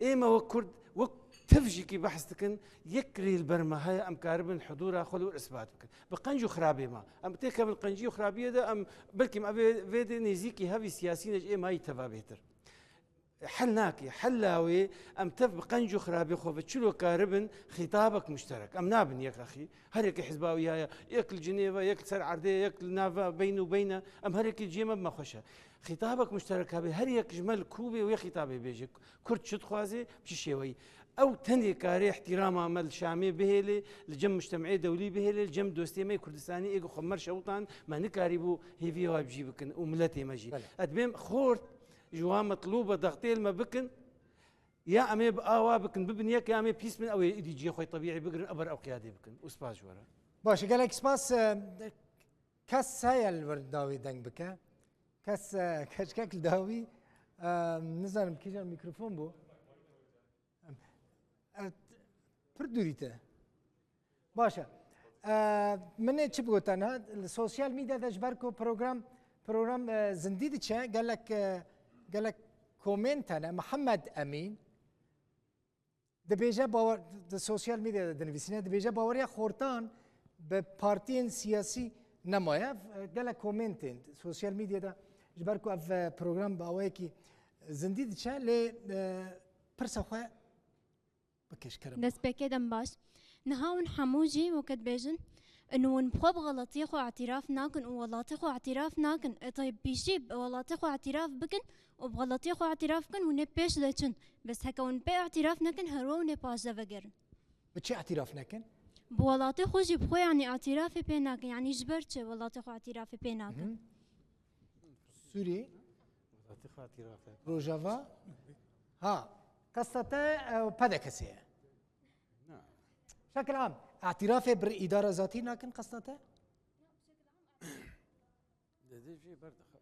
Ê me wek Kurd, wek tev jî kî behs dikin, yek rê li ber me heye, em karibin hudûra xwe li wir isbat bikin. Bi qenc û xirabê me. Em têkevin qencî û xirabiyê de, em belkî em vê, vê de nêzîkî hevî siyasî ne ji ê mayî teva bêtir. Hel nake. Hela wê em tev bi qenc û xirabê xwe ve çilo karibin xîtabek muşterek. Em nabin yek axî. Her yekê hizba wî heye. Yek li Cinêve, yek li ser erdê, yek li nava beyn û beyne. Em her yekî cihê me bi me xweş e. Xîtabek muşterek hebe, her yek ji me li kû bê wê xîtabê bêje. Kurd çi dixwaze, bi çi şêweyî. Ew tenê karê ihtirama me li Şamê bihêlê, li cem mujtemeyê dewlî bihêlê, li cem dostê me yê Kurdistanî ê ku xwe mer şewtan, me nikarîbû hêviyê wa bi cî bikin û miletê me jî. Belê. Ez dibêm xort ji wa metlûba dextê li me bikin, ya em ê bi awa bikin, bibin yek, ya em ê pîs bin, ew ê îdî cihê xwe yê tebîî bigirin, ew ber ew qiyadê bikin. Û spas ji we re. Baş e, gelek spas. E, kes heye li wir dawî deng bike? Kes, e, keçkek li dawî, e, nizanim kîjan mîkrofon bû? E, pir dûrî te. Baş e. E, min ê çi bigot te niha? Li sosyal medyada ji ber ku program, program, e, zindî diçe, gelek, e, gelek komênt hene. Mihemed Emîn dibêje bawer, di sosyal medyada dinivîsîne, dibêje baweriya xortan bi partiyên siyasî nemaye. E, gelek komêntên sosyal medyada ji ber ku ev, e, program bi awayekî zindî diçe, lê, e, pirsa xwe Bikêş kerem. Destpêkê dem baş. Niha hûn hemû jî weke dibêjin, û hûn bi xwe bi xeletiyê xwe îtiraf nakin û welatê xwe îtiraf nakin. E, tayê pîşî bi welatê xwe îtiraf bikin û bi xeletiyê xwe îtiraf bikin, hûn ê pêş de çin. Bes heke hûn pê îtiraf nekin, her we hûn ê paşde vegerin. Bi çi îtiraf nekin? Bi welatê xwe jî bi xwe, yanî îtirafê pê nakin. Yanî ji ber çi welatê xwe îtirafê pê nakin? Hı hı. Sûrî? Welatê xwe îtiraf e. Rojava? Ha, qesta te, e, P D K'sê ye. Na. Şekil am, îtirafê bi îdara zatî nakin qesta te? Dede jê berdaxa.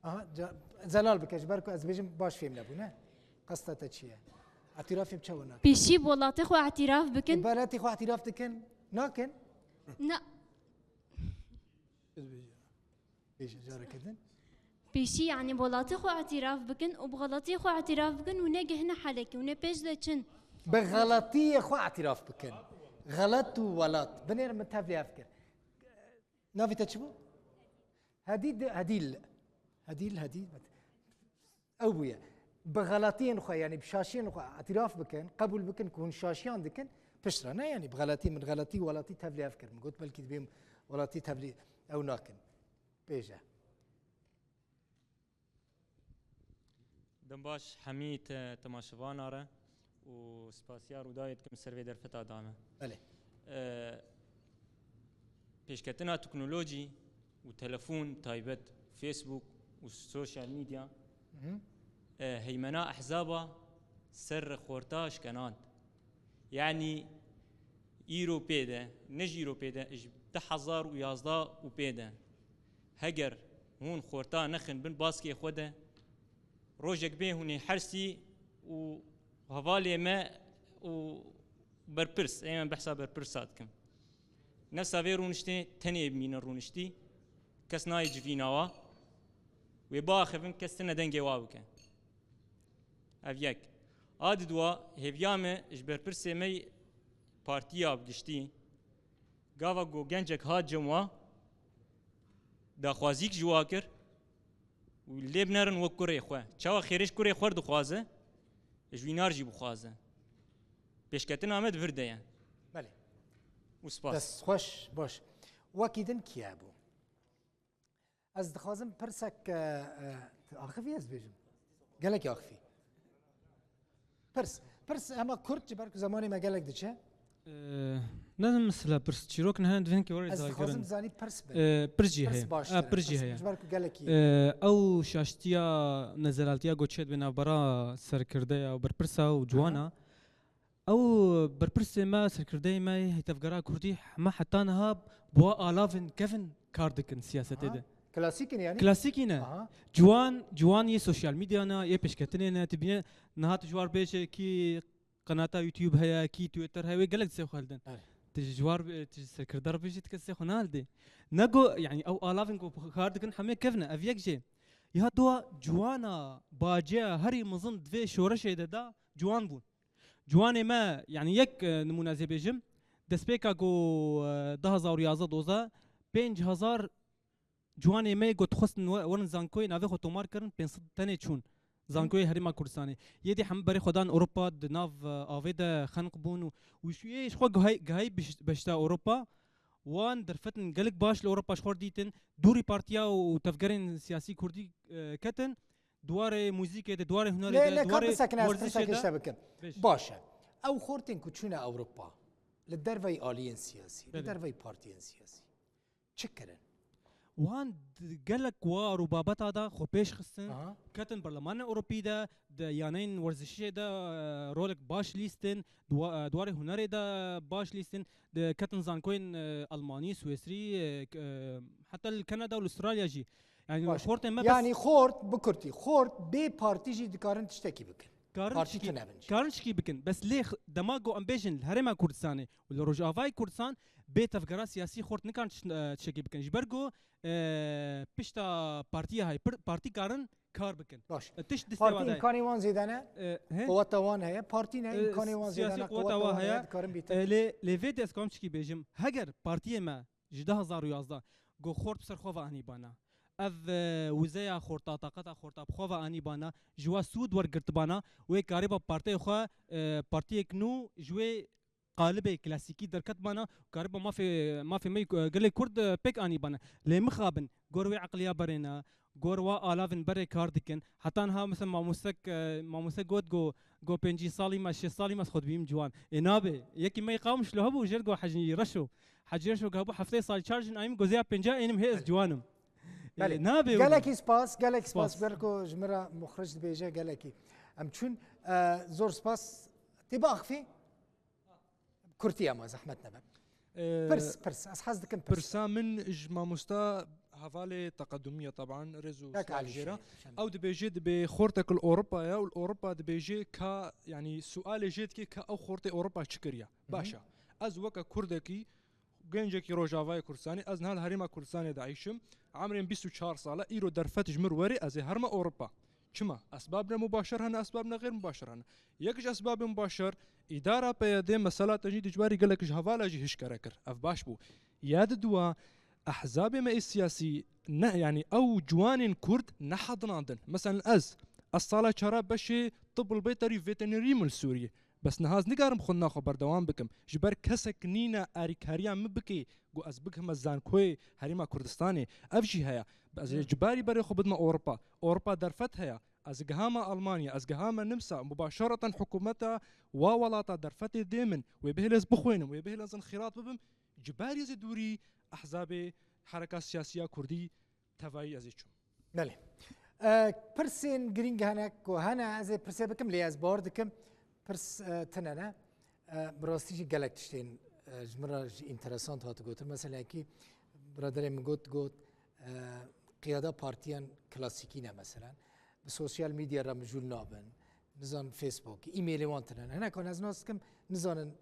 Aha, ca-, zelal bike, ji ber ku ez bêjim baş fêm nebû, ne? Qesta te çi ye? Îtirafê bi çawa nakin? Pêşî bi welatê xwe îtiraf bikin. Bi welatê xwe îtiraf dikin? Nakin? Na. Ez bêjim. Bêje, careke din. Pêşî, yanî bi welatê xwe îtiraf bikin û bi xeletiyê xwe îtiraf bikin û negihine helekê û ne pêş de çin. Bi xeletiyê xwe îtiraf bikin. Xelet û welat. Binêrin min tevlî ev kir. Navê te çi bû? Hedî de, Hedîl. Hedîl, Hedî. Ew bûye. Bi xeletiyên xwe, yanî bi şaşiyên xwe îtiraf bikin, qebûl bikin ku hûn şaşiyan dikin, piştre ne, yanî bi xeletî min xeletî welatî tevlî ev kir. Min got belkî dibêm welatî tevlî ew nakin. Bêje. Dem baş hemî te-, temaşevana re û spasiya Rûdawê dikim ser vê derfeta dame. Belê. E, pêşketina teknolojî û telefon taybet, Facebook û sosyal medya, Hı hı. e, heymena ehzaba ser xorta şkenand. Yanî îro pê de, ne jî îro pê de, ji du hezar û yazdeh û pê de, heger hûn xorta nexin bin baskê xwe de, rojek bê hûn ê hersî û hevalê me û berpirs, ê me behsa berpirsa dikim. Nefsa vê rûniştê tenê bimînin rûniştî, kes nayê civîna wa, wê biaxivin, kes tine dengê wa bike. Ev yek. A didwa, hêviya me ji berpirsê me yê partiya bi giştî, gava ku gencek hat cem wa, daxwazîk ji wa kir û lê binerin wek kurê xwe. Çawa xêrê ji kurê xwe re dixwaze, ji wî nar jî bixwaze. Pêşketina me di vir de ye. Belê. Û spas. Dest xweş, baş. Wekî din kiye bû? Ez dixwazim pirsek, e, e, tu axivî ez bêjim. Gelekî axivî. Pirs. Pirs hema kurt, ji ber ku zemanê me gelek diçe. E, ne mesela pirs, çîrok ne, divên ki were Ez dixwazim zagirin. Zanî pirs be. E, pirs jî Pirs heye. Baştir E, e. Pirs jî Pirs, heye. Ji ber ku gelekî E, ew şaştiya nezelaltiya goçet bi navbera serkirdeya û berpirsa û ciwana. Aha. Ew berpirsê me, serkirdeyê me yê tevgera kurdî, hema heta niha bi wa alavên kevin kar dikin siyasetê Aha. de. Klasîk in yanî? Klasîkî ne. Aha. Ciwan, ciwan yê sosyal medya ne, yê pêşketinê ne, tu bîne niha tu ji war bêje kî qenata YouTube heye, kî Twitter heye, wê gelek dizê xwe hildin. Evet. Tu ji war, tu ji serkirde re bêjî, tu kes dizê xwe nahildê. Ne go, yanî ew alavên ku kar dikin hemê kevin e, ev yek jê. Ya dua ciwana, baceya herî mezin di vê şoreşê de da ciwan bûn. Ciwanê me, yanî yek, e, nimûne ez ê bêjim, destpêka ku, e, du hezar û yazdeh dozda, pênc hezar ciwanê me ku dixwestin we-, werin zankoyê navê xwe tomar kirin, pênc sed tenê çûn zankoyê Herêma Kurdistanê. Yê dî hemû berê xwe dan Ewropa, di nav, e, avê de xeniq bûn û, û şu yê ji xwe gihayî, gihayî biş-, beşta Ewropa. Wan derfetin gelek baş li Ewropa ji xwe re dîtin, dûrî partiya û tevgerên siyasî kurdî, e, ketin. di warê muzîkê de, di warê hunerê Lê de, di lê ka warê bisekine ez werzişê pirsekê de. Te bikim. Beş. Baş e. Ew xortên ku çûne Ewropa, li derveyî aliyên siyasî, li Belê. Derveyî partiyên siyasî. Çi kirin? Wan di gelek war û babeta de xwe pêş xistin, Aha. Ketin Berlemanê Ewropî de, di yaneyên werzişiyê de, e, rolek baş lîstin, di wa-, e, di warê hunerê de baş lîstin, di ketin zankoyên, e, Almanî, Swêsrî, e, k-, e, heta li Kanada û li Australya jî. Yani Baş. Xortên me bes Yani xort, bi kurtî, xort bê partî jî dikarin tiştekî bikin. Karin Partî tişkî, tune bin jî. Karin tişkî bikin. Bes lê x-, dema ku em bêjin li Herêma Kurdistanê û li Rojavayê Kurdistan bê tevgera siyasî xort nikarin tiş-, e, tiştekî bikin. Ji ber ku, e, pişta partiya hay, pir-, partî karin kar bikin. Baş. E, tişt distê Partî wa de. Îmkanê wan zêde ne. E, he? Quweta wan heye. Partî ne, E, îmkanê wan siyasî zêde ne, quweta quweta wan wan heye. Heye, dikarin bîtin. E, lê, lê vê dê ez kom çikî bêjim. Heger partiyê me ji du hezar û yazdeh ku xort bi ser xwe ve anî bana. Ev, e, wizeya xorta, taqeta xorta bi xwe ve anî bana, ji we sûd wergirtibana, wê karîba partiyê xwe, e, partiyek nû ji wê qalibê klasîkî derketibana û karîba mafê, mafê me yê, e, gelê Kurd, e, pêk anîbana. Lê mixabin, gor wê eqliya berê ne, gor wa alavin berê kar dikin. Heta niha mesela mamostek, e, mamostek got go, go pêncî salî me, şêst salî me, ez xwe dibînim ciwan. Ê nabe. Yekî me yê Qamişlo hebû, jêr go Hecî Reşo. Hecî Reşo go hebû heftê salî çar jin ayîm, go zêya pêncî ênim hê ez ciwan im. Belê. Ê, nabe wilo. Gelekî spas, gelekî spas. Spas. Ber ku ji min re muxric dibêje gelekî. Em çûn, e, zor spas. Tê biaxivî? Kurtî ama zehmet nebe. Ee, Pirs, pirs. Ez hez dikim pirs. Pirsa min ji mamosta hevalê teqedumî ye, teban, rêz û Yak silav Alî jê re. Şehîd, şem. Ew dibêje, dibê xortek li Ewropa ye û li Ewropa dibêje ka, yanî sualê jê dike ka ew xortê Ewropa çi kiriye. Hı hı. Baş e. Ez weke Kurdekî, gencekî Rojavayê Kurdistanê, ez niha li Herêma Kurdistanê dieyşim. Emrê min bîst û çar sal e, îro derfet ji min re werê, ez ê herime Ewropa. Çima? Esbabne mubaşer hene, esbabne xêr mubaşer hene. Yek ji esbabên mubaşer, îdara P Y D mesela te jî dijbarî gelek ji hevala jî hişkere kir. Ev baş bû. Ya di dua, ehzabê me ê siyasî ne, yanî ew ciwanên Kurd nehedinandin. Mesela ez, ez sala çara beşê tib li Beyterî veterinerî min li Sûriyê. Bes niha ez nikarim xwendina xwe berdewam bikim. Ji ber kesek nîne arîkariya min bike, ku ez bigihime zankoyê Herêma Kurdistanê. Ev jî heye. Ez ê Hmm. cibarî berê xwe bidime Ewropa. Ewropa derfet heye. Ez gihame Almanya, ez gihame Nimsa, mubaşereten hikûmeta wa welata derfetê dê min. Wê bihêle ez bixwînim, wê bihêle ez xîrat bibim. Cibarî ez ê dûrî ehzabê hereka siyasiya Kurdî tevayî ez ê çûm. Belê. E, pirsên girîng hene ku hene, ez ê pirsê bikim, lê ez bawer dikim pirs, e, tune ne. E, bi rastî jî gelek tiştên, e, ji min re jî înteresant hat gotin. Mesela kî biraderê min got, got, e, qiyada partiyan klasîkî ne mesela. Bi sosyal medya re mijûl nabin. Nizan Facebook, e-mailê wan tune ne. Hinek wan ez nas dikim, nizanin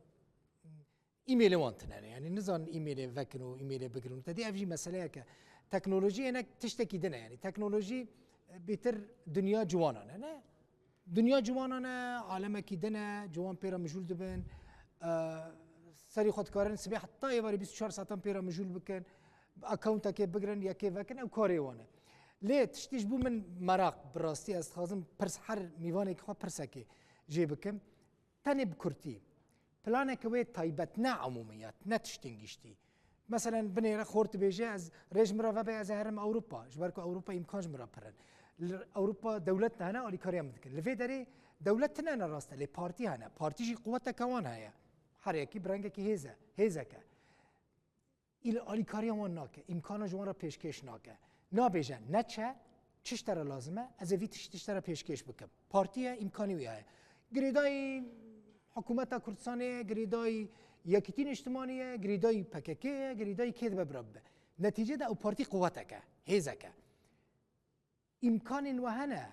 e-mailê wan tune ne. Yanî nizanin e-mailê vekin û e-mailê bigirin. Te dî ev jî meseleyek e. Teknolojî hinek tiştekî din e. Yanî teknolojî, e, bêtir dinya ciwanan e, ne? Dinya ciwanan e, alemekî din e, ciwan pê re mijûl dibin. E, serî xwe dikarin sibê heta êvarê bîst û çar saetan pê re mijûl bikin. Accountekê bigirin, yekê vekin, ew karê wan e. Lê tiştî ji bo min meraq, bi rastî ez dixwazim pirs her mîvanekî xwe pirsekê jê bikim. Tenê bi kurtî, planeke wê taybet, ne emûmiyet, ne tiştên giştî. Meselen, binêre xort dibêje, ez rê ji min re vebe, ez ê herim Ewropa, ji ber ku Ewropa îmkan ji min re pir in. Li Ewropa dewlet hene, alîkariya min dikin. Li vê derê dewlet tune ne rast e, lê partî hene. Partî jî quweteke wan heye. Her yekî bi rengekî hêz e, hêzek e. Îl alîkariya wan nake, îmkana ji wan re pêşkêş nake. Nabêje, neçe, çi ji te re lazim e, ez ê vî tiştî ji te re pêşkêş bikim. Partî ye, îmkanî wî heye. Girêdayî hikûmeta Kurdistanê ye, girêdayî Yekîtî Niştimanî ye, girêdayî P K K ye, girêdayî kê dibe bira bibe. Netîcede ew partî quwetek e, hêzek e. Îmkanên we hene,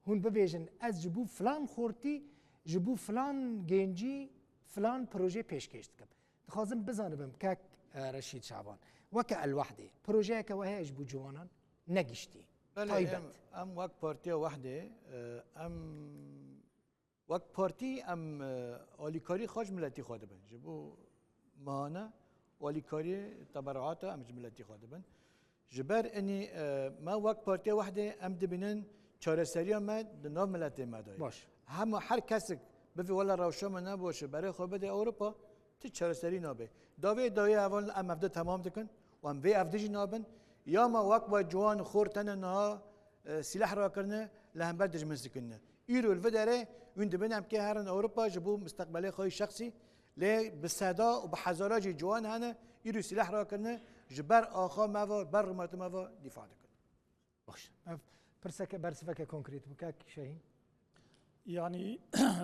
hûn bibêjin, ez ji bo filan xortî, ji bo filan gencî, filan projê pêşkêş dikim. Dixwazim bizanibim, kek, e, Reşîd Şaban, weke El Wehdê, projeyeke we heye ji bo ciwanan, ne giştî, Belê, taybet? Em, em wek Partiya Wehdê, e, em Wek partî em, e, alîkarî xwe ji miletî xwe dibin. Ji bo mehane alîkarî teberuata em ji miletî xwe dibin. Ji ber inî, e, me wek Partiya Wehdê em dibînin çareseriya me di nav miletê me de ye. Baş. Hema her kesik bivê wela rewşa me ne baş e, berê xwe bide Ewropa, tu çareserî nabe. Davê dawiyê hevalin em evde temam dikin û em vê evde jî nabin. Ya me wek we ciwan xor tene niha, e, sîleh rakirine, li hember dijmin sikinine. Îro li vê derê hûn dibin em kê herin Ewropa ji bo misteqbelê xwe yî şexsî, lê bi seda û bi hezara jî ciwan hene, îro sîleh rakirine, ji ber axa me ve, ber rûmeta me ve dîfa dikin. Baş. Ev pirseke, bersiveke konkret bû, kak Şehîn. Yanî,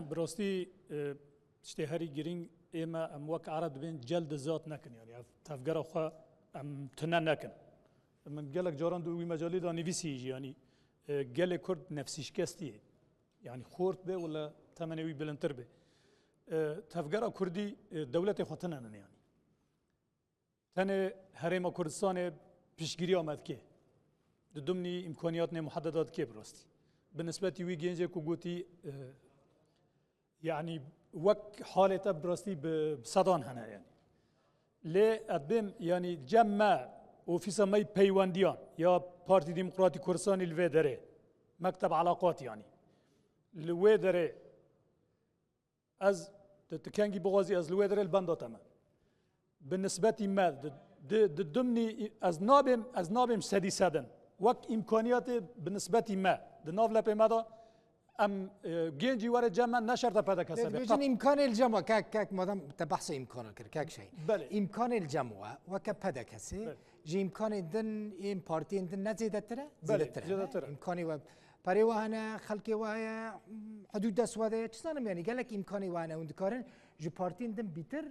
bi rastî, e, tiştê herî girîng ê me em wek Ereb dibên cel dizat nekin. Yanî, ev tevgera xwe em tune nekin. Min gelek caran di wî mecalê de nivîsî jî, yanî, e, gelê Kurd nefsîşkestî ye. Yanî, xort be wala temenê wî bilindtir be. E, tevgera Kurdî, e, dewletê xwe tune nin yanî. Tenê Herêma Kurdistanê piştgiriya me dike. Di dimnî îmkaniyatnê muhededa dike bi rastî. Bi nisbetî wî gencê ku gotî, e, yanî wek halê te bi rastî bi, bi sedan hene yanî. Lê ez bêm, yanî cem me, ofîsa me yî peywendiyan ya Partî Demokratîk Kurdistanî li vê derê, mekteb elaqat yanî. Li wê derê Ez, tu, tu kengî bixwazî, ez li wê derê li benda te me. Bi nisbetî me, di, di, di dimnî, ez nabêm, ez nabêm sedî sedin. Wek îmkaniyatê bi nisbetî me, di nav lepê me de, em, e, gencî were cem me, ne şerte P D K S be. Dibêjin îmkanê li cem we, kek, kek, madem te behsa îmkana kir, kek şey. Belê. Îmkanê li cem we, weke P D K S, Belê. Ji îmkanên din, ên partiyên din ne zêdetir e? Belê, Zêdetir e, ne? zêdetir e. Îmkanê we, perê we hene, xelkê we heye, hudûd dest we de ye, çi zanim yanî, gelek îmkanê we hene, hûn dikarin ji partiyên din bîtir,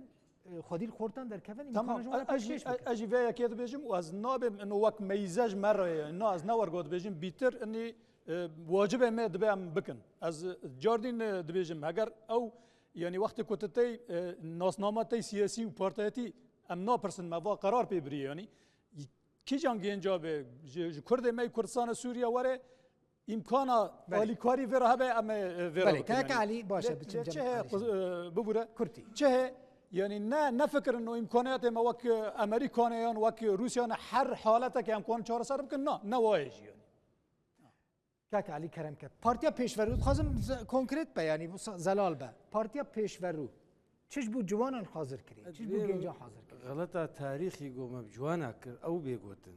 e, xwedî li xortan derkevin, Tamam, îmkana ji we re e, ez jî, pêşkêş e, bikin. ez jî vê yekê dibêjim û ez nabêm ino wek meyze ji me re ye. Na, ez ne wergo dibêjim, bîtir inî, e, wacibê me dibe em bikin. Ez, e, cardîn, e, dibêjim, heger ew, yanî wextê ku tu tey, e, nasnama tey siyasî û partiyetî, em napirsin me va qerar pê biriye, yanî kîjan genca be, ji, ji Kurdê me yê Kurdistana Sûriye were, îmkana Belê. alîkarî vê re hebe, em ê, e, vê re Belê, bikin, kayaka yanî. Alî, baş e, Lê, biçim lê cem çi heye, Alî. e, bibûre? Kurtî. Çi heye? Yanî ne, ne fikirin o îmkaniyatê me wek, e, Amerîkane yan wek Rûsya ne her haletekê em kanin çareser bikin, na, ne wayê jî yanî. Kak Alî, kerem ke. Partiya Pêşverû, dixwazim ze-, konkret be, yanî bu sa-, zelal be. Partiya Pêşverû çi ji bo ciwanan hazir kirî, çi ji bo Divê gencan hazir kirî? Xeleta tarîxî ku me bi ciwana kir, ew bê gotin.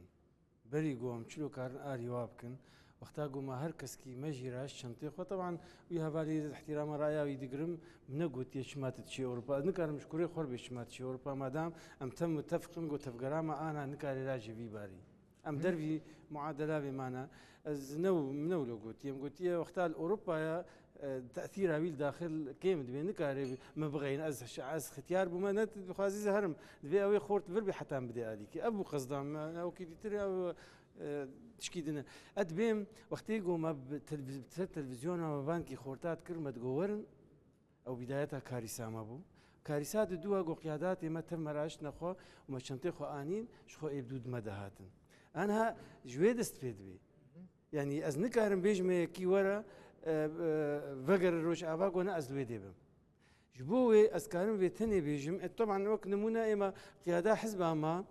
Berî ku em çilo karin arî wa bikin, wexta ku me her keskî me jî raşt çentê xwe, teban wî hevalî îhtîrama raya wî digirim, min negotiye çima tu diçî Ewropa. Ez nikarim ji kurê xwe re bê çima diçî Ewropa, madam em tev mutefiq in ku tevgera me ana nikare raje vî barî. Em Hı. dervî muadela vê mane. Ez ne, ne wilo gotiye. Em gotiye wexta li Ewropaya, e, tesîra wî li daxil kêm dibe. Nikare me bixeyne. Ez, ez xitiyar bûme, ne dixwazî zeherim. Divê ew ê xort vir bê heta em bidê alîkî. Ev bû qesda me. Ewkî dîtir ew, e, tişkî din e. Ez dibêm wextê ku me bi televiz-, ser televîzyona me bankî xorta dikir, me digo werin. Ew bîdayeta karîsa me bû. Karîsa di dû e ku qiyadatê me tev me raştine xwe û me çentê xwe anîn, ji xwe ê bi dû di me de hatin. Aniha ji wê dest pê dibê. Yanî ez nikarim bêjim yekî were, e, e, vegere Rojava ku ne ez li wê dê bim. Ji bo wê ez karim vê tenê bêjim. E, teban wek nimûne êma qiyada hizba me,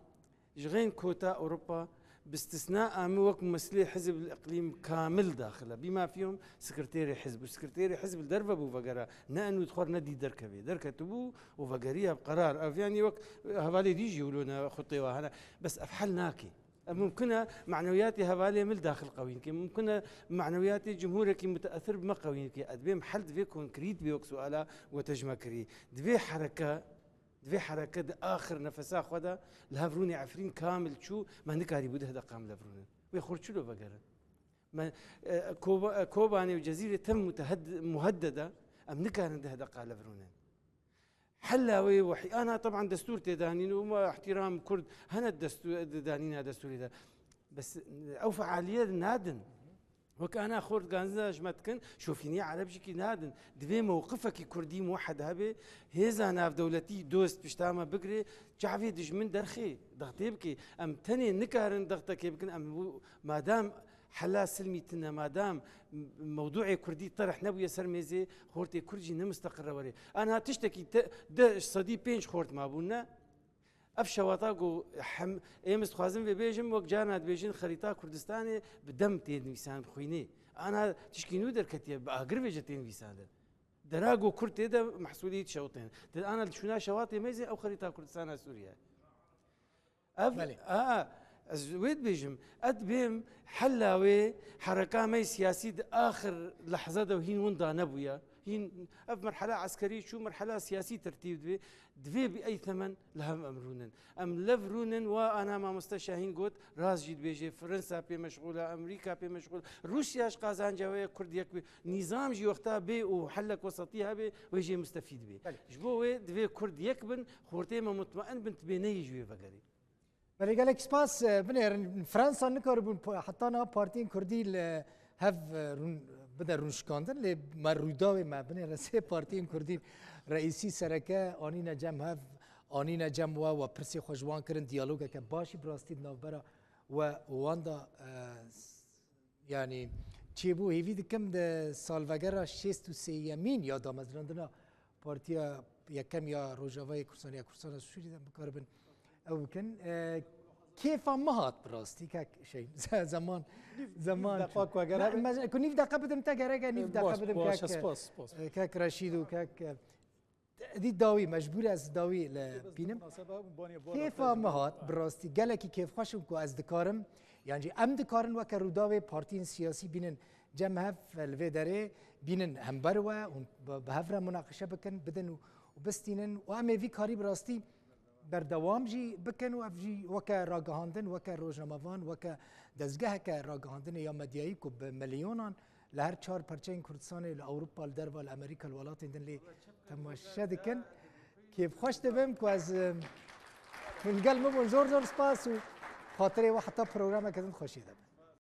Ji xeyn kota Ewropa, bi istisna a min wek mumesilê hizb li iqlîm kamil daxil e. Bî ma fîhum sekreterê hizb û sekreterê hizb li derve bû vegera. Ne enû dixwar ne dî derkevê. Derketibû û vegeriya bi qerar. Ev yanî wek hevalê dî jî wilo ne xutê wa hene. Bes ev hel nake. Ev mumkin e manewiyatê hevalê min li daxil qewîn ke. Mumkin e manewiyatê cumhûrekî muteethir bi me qewîn ke. Ez dibêm hel divê konkrît bê wek suala we te ji me kirî. Divê hereke Divê hereke di axir nefesa xwe de li hev rûnê Efrîn kamil çû, me nikarîbû deh deqa em li hev rûnin. Wê xwe çilo vegerin. Me, e, Koba-, e, Kobanê û Cezîrê tev mutehed-, muhedded e, em nikarin deh deqa li hev rûnin. Hela wê wehî, ana teban destûr tê danîn û me îhtîram Kurd hene destû-, di danîna destûrê de. Bes, e, ew fealiye nadin. Wek ana xort ganzina ji me dikin, şofîniya Ereb jî kî nadin. Divê mewqifekî Kurdî muwehed hebe, hêza navdewletî dost pişta me bigire, çavê dijmin derxê, dextê bike. Em tenê nikarin dextekê bikin, em bu-, madam hela silmî tine, madam mewduê Kurdî terih nebûye ser mêzê, xortê Kurd jî ne misteqir e were. Ana tiştekî te, de sedî pênc xort mabûn ne? Ev şewata ku hem, êm ez dixwazim vê bêjim, wek carna dibêjin, xerîta Kurdistanê bi dem tê nivîsandin, xwînê. Ana tişkî nû derketiye, bi agir vêje tê nivîsandin. Dera ku Kurd tê de mehsûlî dişewtên. Di ana li çûna şewatê mêzê ew xerîta Kurdistana Sûriye. Ev, Belê. a, Ez wê dibêjim, ez dibêm hela wê hereka me yê siyasî di axir lehze de hîn winda nebûye. Hîn ev merhela eskerî çû, merhela siyasî tertîb dibe. Divê bi ey temen li hev em rûnin. Em lev rûnin, wa ana mamoste Şahîn got, rast jî dibêje, Fransa pê meşxûl e, Amerîka pê meşxûl. Rûsya ji qazanca wê ye Kurd yek be. Nîzam jî wexta bê û helek wesatî hebe, wê jê mustefîd be. Belê. Ji bo wê divê Kurd yek bin, xortê me mutmain bin, tibê neyê ji wê vegerê. Belê, gelek spas. E, binêrin, Fransa nikaribûn pa-, heta niha partiyên Kurdî li hev, e, rûn, bide rûnişkandin, lê me Rûdawê me binêre sê partiyên Kurdî reîsî sereke anîne cem hev, anîne cem we, we pirsê xwe ji wan kirin, diyalogeke başî bi rastî di navbera we û wan de, e, s-, yanî çêbû. Hêvî dikim di salvegera şêst û sêyemîn ya damezrandina Partiya yekem ya Rojavayê Kurdistanê ya Kurdistana Sûrî de bikaribin ew bikin. E, kêfa min hat bi rastî, kek şey, ze-, zeman, zeman. Nîv deqa ku eger Me-, hebe? me-, ku nîv deqa bidim te gerek e, nîv E, deqa baş, bidim baş, kek, spas, spas. e, kek Reşîd û kek, e, dî dawî, mecbûr ez dawî li bînim. Kêfa min hat bi rastî, gelekî kêfxweş im ku ez dikarim, yan jî em dikarin weke Rûdawê partiyên siyasî bînin cem hev li vê derê, bînin hember we û bi, bi hev re munaqeşe bikin, bidin û, û bistînin û em ê vî karî bi rastî berdewam jî bikin û ev jî weke ragihandin, weke rojnamevan, weke dezgeheke ragihandinê ya medyayî ku bi milyonan li her çar perçeyên Kurdistanê, li Ewropa, li derva, li Amerîka, li welatên din lê temaşe dikin. Kêfxweş dibim ku ez, em, hûn li gel min bûn. Zor zor spas û xatirê we heta programeke din xweşiyê de bin.